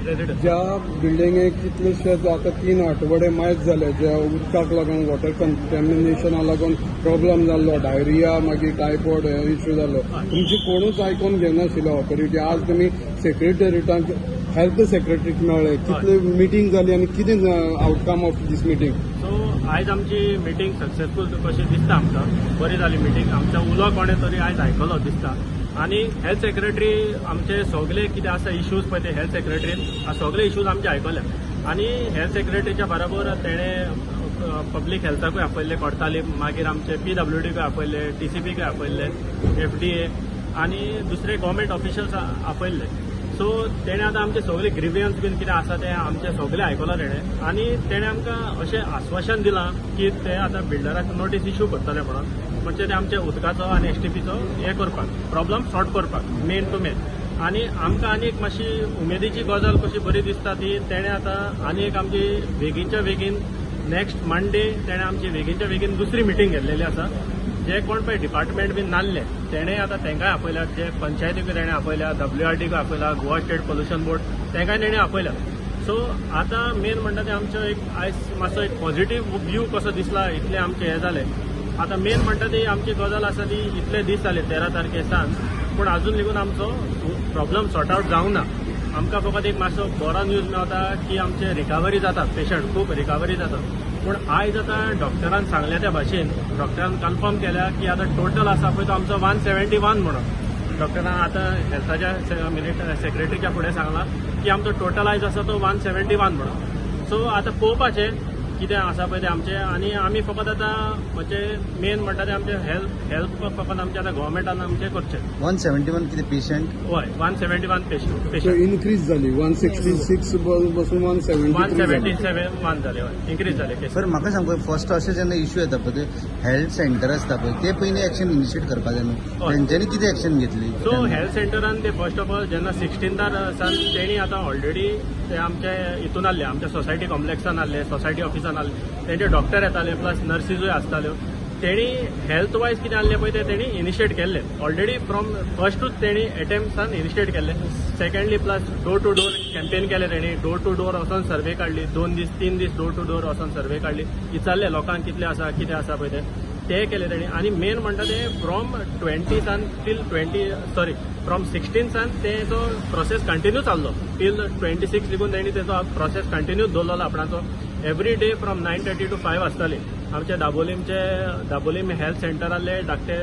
Resident. ज्या बिल्डिंगेक कितलेशेच आतां 3 आठवडे मायज जाले, ज्या उदकाक लागून, वॉटर कंटेमिनेशना लागून प्रॉब्लम जाल्लो, डायरिया, मागीर टायफॉयड हे इश्यू जाल्लो, तुमची कोणूच आयकोन घेनाशिल्लो ऑथॉरिटी. आज तुमी सेक्रेटरीटाक, हेल्थ सेक्रेटरीक मेळ्ळे, कितले मिटींग जाली आनी कितें outcome of this meeting? So आयज आमची मिटींग सक्सेसफूल कशी दिसता आमकां. बरी जाली मिटींग. आमचो उलो कोणें तरी आयज आयकलो दिसता आनी हेल्थ सेक्रेटरी आमचे सगळे कितें आसा इश्यूज पळय ते हेल्थ सेक्रेटरीन सगळे इश्यूज आमचे आयकले आनी हेल्थ सेक्रेटरीच्या बरोबर तेणें पब्लीक हेल्थाकूय आपयल्ले कोडताली, मागीर आमचे पीडब्ल्यूडीकूय आपयल्ले, टीसीपीकूय आपयल्ले, एफडीए आनी दुसरे गव्हर्मेंट ऑफिशियल्स आपयल्ले. सो तेणें आतां आमचे सगळे ग्रिवियन्स बीन कितें आसा ते आमचे सगळे आयकलां तेणें आनी तेणें आमकां अशें आस्वासन दिलां की ते आतां बिल्डराक नोटीस इश्यू करतले म्हणून, म्हणजे ते आमच्या उदकाचो आनी एसटीपीचो हें करपाक, प्रॉब्लम सॉर्ट करपाक मेन टू मेन. आनी आमकां आनी एक मातशी उमेदीची गजाल कशी बरी दिसता ती तेणें आतां आनी एक आमची बेगीनच्या बेगीन नेक्स्ट मंडे तेणें आमची बेगीनच्या बेगीन दुसरी मिटींग घेतलेली आसा. जे कोण पळय डिपार्टमेंट बीन नासले, तेणें आतां तांकांय आपयल्यात, जे पंचायतीकूय तेणें आपयल्या, डब्ल्यूआरडीकूय आपयला, गोवा स्टेट पोल्युशन बोर्ड तांकांय तेणें आपयल्या. सो आतां मेन म्हणटा तें आमचो एक आयज मातसो एक पॉझिटीव व्यू कसो दिसला, इतलें आमचें हें जालें. आतां मेन म्हणटा ती आमची गजाल आसा ती इतले दीस जाले 13 तारखे सावन, पूण अजून लेगून आमचो प्रॉब्लम सॉर्ट आवट जावंक ना. आमकां फकत एक मातसो बरो न्यूज मेळटा की आमचे रिकवरी जाता, पेशंट खूब रिकवरी जाता. पूण आयज आतां डॉक्टरान सांगल्या त्या भाशेन, डॉक्टरान कन्फर्म केल्या की आतां टोटल आसा पळय तो आमचो 171 म्हणून. डॉक्टरान आतां हेल्थाच्या मिनिस्टर सेक्रेटरीच्या फुडें सांगलां की आमचो टोटल आयज आसा तो 171 म्हणून. सो आतां पळोवपाचें कितें आसा पळय तें आमचें. आनी आमी फकत आतां म्हणजे मेन म्हणटा तें आमचें हेल्प फकत आमचें आतां गव्हर्मेंटान आमचें करचें. 171 कितें पेशंट? हय, 171 पेशंट. So patient. इन्क्रीज जाली 166 बसून one one seventy seventy seven one जाले, हय, इन्क्रीज जाले केस. सर, म्हाका सांग, फर्स्ट अशें जेन्ना इश्यू येता पळय, ते हेल्थ सेंटर आसता पळय, ते पयलीं एक्शन इनिशिएट करपा जाय न्हू? हय. तेंच्यांनी कितें एक्शन घेतली? सो हेल्थ सेंटरान ते फर्स्ट ऑफ ऑल जेन्ना 16थार सावन तेणी आतां ऑलरेडी ते आमचे हितून आहले, आमच्या सोसायटी कॉम्प्लेक्सान आहले, सोसायटी ऑफिसान आहले, तेंचे डॉक्टर येताले, प्लस नर्सीजूय आसताल्यो. तेणी हेल्थ वायज कितें आहलें पळय तें तेणी इनिशिएट केल्लें ऑलरेडी. फ्रॉम फर्स्टूच तेणी एटेम्प्सान इनिशिएट केल्लें. Secondly, plus door to door campaign केलें तेणी. डोर टू डोर वचोन सर्वे काडली, 2 दीस, 3 दीस डोर टू डोर वचोन सर्वे काडली, विचारले लोकांक कितले आसा, कितें आसा पळय तें, ते केले तेणी. आनी मेन म्हणटा ते फ्रॉम 20 सान टील 20, सॉरी, फ्रॉम 16 सान तेजो प्रोसेस कंटिन्यू चाललो टील 26 लेगून. तेणी तेजो प्रोसेस कंटिन्यू दवरलेलो आपणाचो. Every day from 9:30 to 5 आसताली. आमचे दाबोलीमचे दाबोलीम हेल्थ सेंटरांतले धाकटे,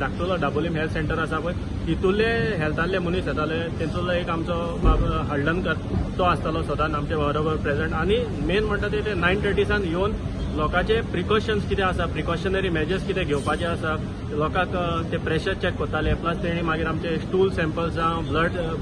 धाकटुलो दाबोलीम हेल्थ सेंटर आसा पळय, तितूंतले हेल्थांतले मनीस येताले. तेतूंतलो एक आमचो बाब हळदणकर, तो आसतालो सदांच आमचे बरोबर प्रेझेंट. आनी मेन म्हणटा ते 9:30 सान येवन लोकांचे प्रिकॉशन्स कितें आसा, प्रिकॉशनरी मेजर्स कितें घेवपाचे आसा लोकांक, ते प्रेशर चॅक करताले. प्लस तेणी मागीर आमचे स्टूल सॅम्पल्स जावं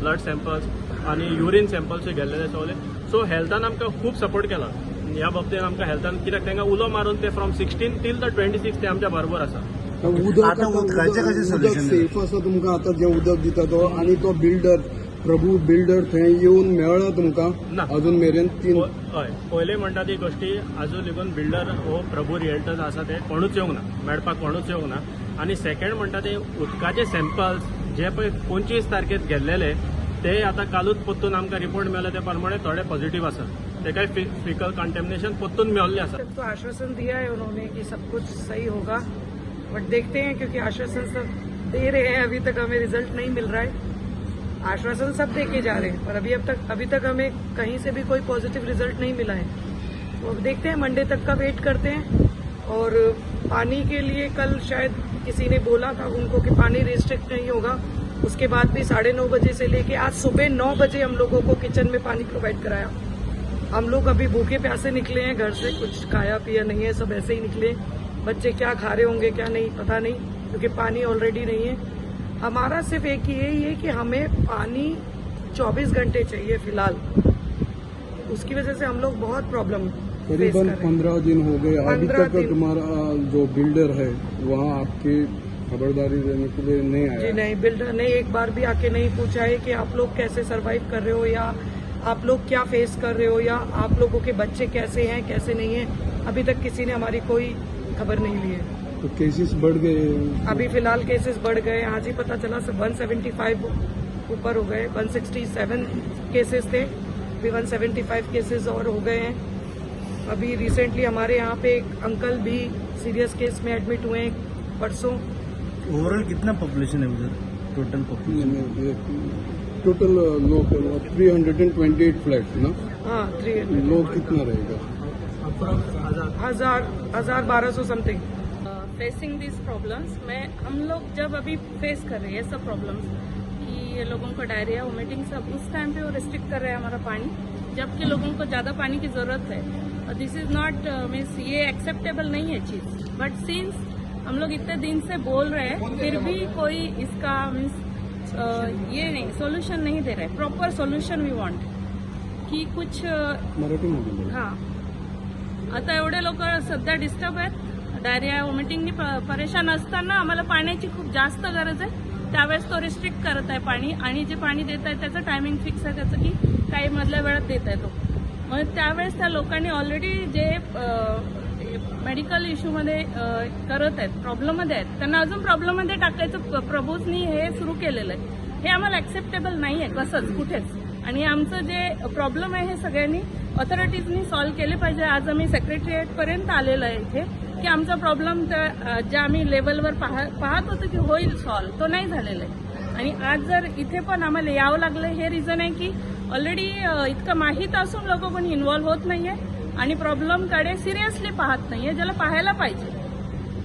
ब्लड सॅम्पल्स आनी युरीन सॅम्पल्सूय घेतलेले सगळे. सो हेल्थान आमकां खूब सपोर्ट केला ह्या बाबतीन आमकां हेल्थान, कित्याक तांकां उलो मारून ते from 16 till the 26 ते आमच्या बरोबर आसा. उदक आतां उदकाचें कशें उदक solution? सेफ आसा तुमकां आतां जें उदक दिता तो? आनी तो बिल्डर, प्रभू बिल्डर थंय येवन मेळ्ळा तुमकां? ना. अजून मेरेन तीन हय, पयले म्हणटा ती गोश्टी, आजून लेगून बिल्डर हो प्रभू रियल्टर्स आसा ते कोणूच येवंक ना मेळपाक, कोणूच येवंक ना. आनी सेकंड म्हणटा ते उदकाचे सॅम्पल्स जे पळय 25 तारखेक गेल्लेले, ते आतां कालूच परतून आमकां रिपोर्ट मेळ्ळे, ते प्रमाणे थोडे पॉझिटिव्ह आसा. ते फिकल कंटेमिनेशन परतून मेळिल्लें आसा. तक तो आश्वासन दिया है उन्होंने कि सब कुछ सही होगा, बट देखते हैं, क्योंकि आश्वासन सब दे रहे हैं, अभी तक हमें रिजल्ट नहीं मिल रहा है. आश्वासन सब दे के जा रहे हैं, पर अभी तक हमें कहीं से भी कोई पॉजिटिव रिजल्ट नहीं मिला है. तो अब देखते हैं, मंडे तक का वेट करते हैं. और पानी के लिए कल शायद किसी ने बोला था उनको कि पानी रिस्ट्रिक्ट नहीं होगा. उसके बाद भी 9:30 बजे से लेके आज सुबह 9 बजे हम लोगों को किचन में पानी प्रोवाइड कराया. हम लोग अभी भूखे प्यासे निकले हैं घर से, कुछ खाया पिया नहीं है, सब ऐसे ही निकले. बच्चे क्या खा रहे होंगे, क्या नहीं, पता नहीं, क्योंकि पानी ऑलरेडी नहीं है. हमारा सिर्फ एक यही है कि हमें पानी 24 घंटे चाहिए फिलहाल. उसकी वजह से हम लोग बहुत प्रॉब्लम फेस करीबन कर रहे हैं. 15 दिन हो गए, अभी 15 तक दिन। तुम्हारा जो बिल्डर है वहाँ आपकी खबरदारी लेने के लिए नहीं आया? जी नहीं, बिल्डर ने एक बार भी आके नहीं पूछा है कि आप लोग कैसे सरवाइव कर रहे हो या आप लोग क्या फेस कर रहे हो या आप लोगों के बच्चे कैसे हैं, कैसे नहीं हैं. अभी तक किसी ने हमारी कोई खबर नहीं ली है. तो केसेस बढ़ गए? अभी फिलहाल केसेस बढ़ गए. आज ही पता चला, सब 175 ऊपर हो गए. 167 केसेस थे. अभी 175 केसेस और हो गए हैं। अभी रिसेंटली हमारे यहाँ पे एक अंकल भी सीरियस केस में एडमिट हुए हैं परसों। ओवरऑल कितना पॉपुलेशन है उधर, टोटल पॉपुलेशन? टोटल लोग 328 फ्लैट ना? हाँ, 3 लोग कितना रहेगा? हजार, 1000-1200 समथिंग। फेसिंग this problems मैं हम लोग जब अभी फेस कर रहे हैं ये सब प्रॉब्लम्स कि ये लोगों को डायरिया, वोमिटिंग सब, उस टाइम पे वो रिस्ट्रिक्ट कर रहे हैं हमारा पानी, जबकि लोगों को ज़्यादा पानी की ज़रूरत है। और this is not, means ये एक्सेप्टेबल नहीं है चीज़। बट सिंस हम लोग इतने दिन से बोल रहे हैं, फिर भी कोई इसका मीन्स ये नहीं, सोल्यूशन नहीं दे रहे। प्रॉपर सोल्यूशन we want कि कुछ मराठीमध्ये बोला. हां, आता एवढे लोक सध्या डिस्टर्ब आहेत, डायरिया, वॉमिटिंगनी परेशान असताना आम्हाला पाण्याची खूप जास्त गरज आहे। त्यावेळेस तो रिस्ट्रिक्ट करत आहे पाणी आणि जे पाणी देत आहे त्याचं टायमिंग फिक्स आहे त्याचं, की काही मधल्या वेळात देत आहे तो। मग त्यावेळेस त्या लोकांनी ऑलरेडी जे मेडिकल इश्यूमध्ये करत आहेत, प्रॉब्लेममध्ये आहेत, त्यांना अजून प्रॉब्लेममध्ये टाकायचं प्रभूजनी हे सुरू केलेलं आहे। हे आम्हाला ॲक्सेप्टेबल नाही आहे कसंच, कुठेच। आणि आमचं जे प्रॉब्लेम आहे हे सगळ्यांनी ऑथॉरिटीजनी सॉल्व्ह केले पाहिजे। आज आम्ही सेक्रेटरिएटपर्यंत आलेलो आहे इथे की आमचा प्रॉब्लेम ज्या आम्ही लेवलवर पाहत होतो की होईल सॉल्व्ह, तो नाही झालेला आहे। आणि आज जर इथे पण आम्हाला यावं लागलं, हे रिझन आहे की ऑलरेडी इतकं माहीत असून लोक कोणी इन्व्हॉल्व्ह होत नाहीये आणि प्रॉब्लेमकडे सिरियसली पाहत नाहीये, ज्याला पाहायला पाहिजे।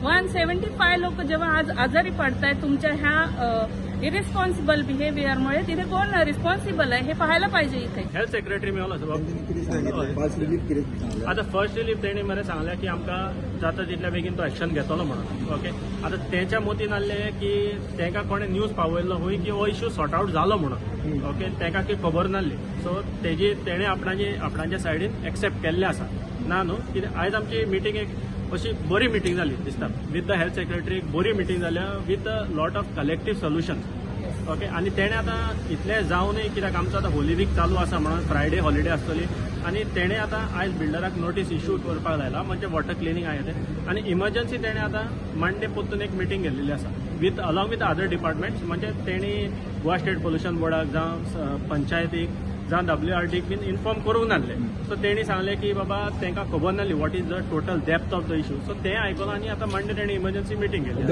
175 लोक जेव्हा आज आजारी पडतायत तुमच्या ह्या इरिस्पॉन्सिबल बिहेवियरमुळे, तिथे कोण रिस्पॉन्सिबल आहे हे पाहायला पाहिजे इथे। हेल्थ सेक्रेटरी मेवलो आसा बाब. फर्स्ट रिलीफ कितें? आतां फर्स्ट रिलीफ तेणी मरे सांगलें की आमकां जाता तितल्या बेगीन तो एक्शन घेतलो म्हणून। ओके, आतां तेच्या मतीन आहलें की तांकां कोणें न्यूज पावयल्लो हूंय की हो इश्यू सॉर्ट आवट जालो म्हणून। ओके, तांकां की खबर नासली, सो तेजी तेणें आपणाच्या सायडीन एक्सेप्ट केल्लें आसा। ना न्हू, कित्याक आयज आमची मिटींग एक अशी बरी मिटींग जाली दिसता विथ the health secretary, एक बरी मिटींग जाल्या with a lot of collective solution. Okay, आनी तेणें आतां इतलें जावनूय, कित्याक आमचो आतां होली वीक चालू आसा म्हणून फ्रायडे हॉलिडे आसतली आनी तेणें आतां आयज बिल्डराक नोटीस इश्यू करपाक लायला, म्हणजे वॉटर क्लिनींग आहे तें। आनी इमर्जन्सी तेणें आतां मंडे परतून एक मिटींग घेतलेली आसा with along with other departments, म्हणजे तेणी गोवा स्टेट पोल्युशन बोर्डाक जावं पंचायतीक जावं WRDक बीन इन्फॉर्म करूंक नासलें। सो तेणी सांगलें की बाबा तांकां खबर नासली what is the total depth of the issue. So तें आयकलां आनी आतां मंडे तेणी इमर्जन्सी मिटींग घेतली।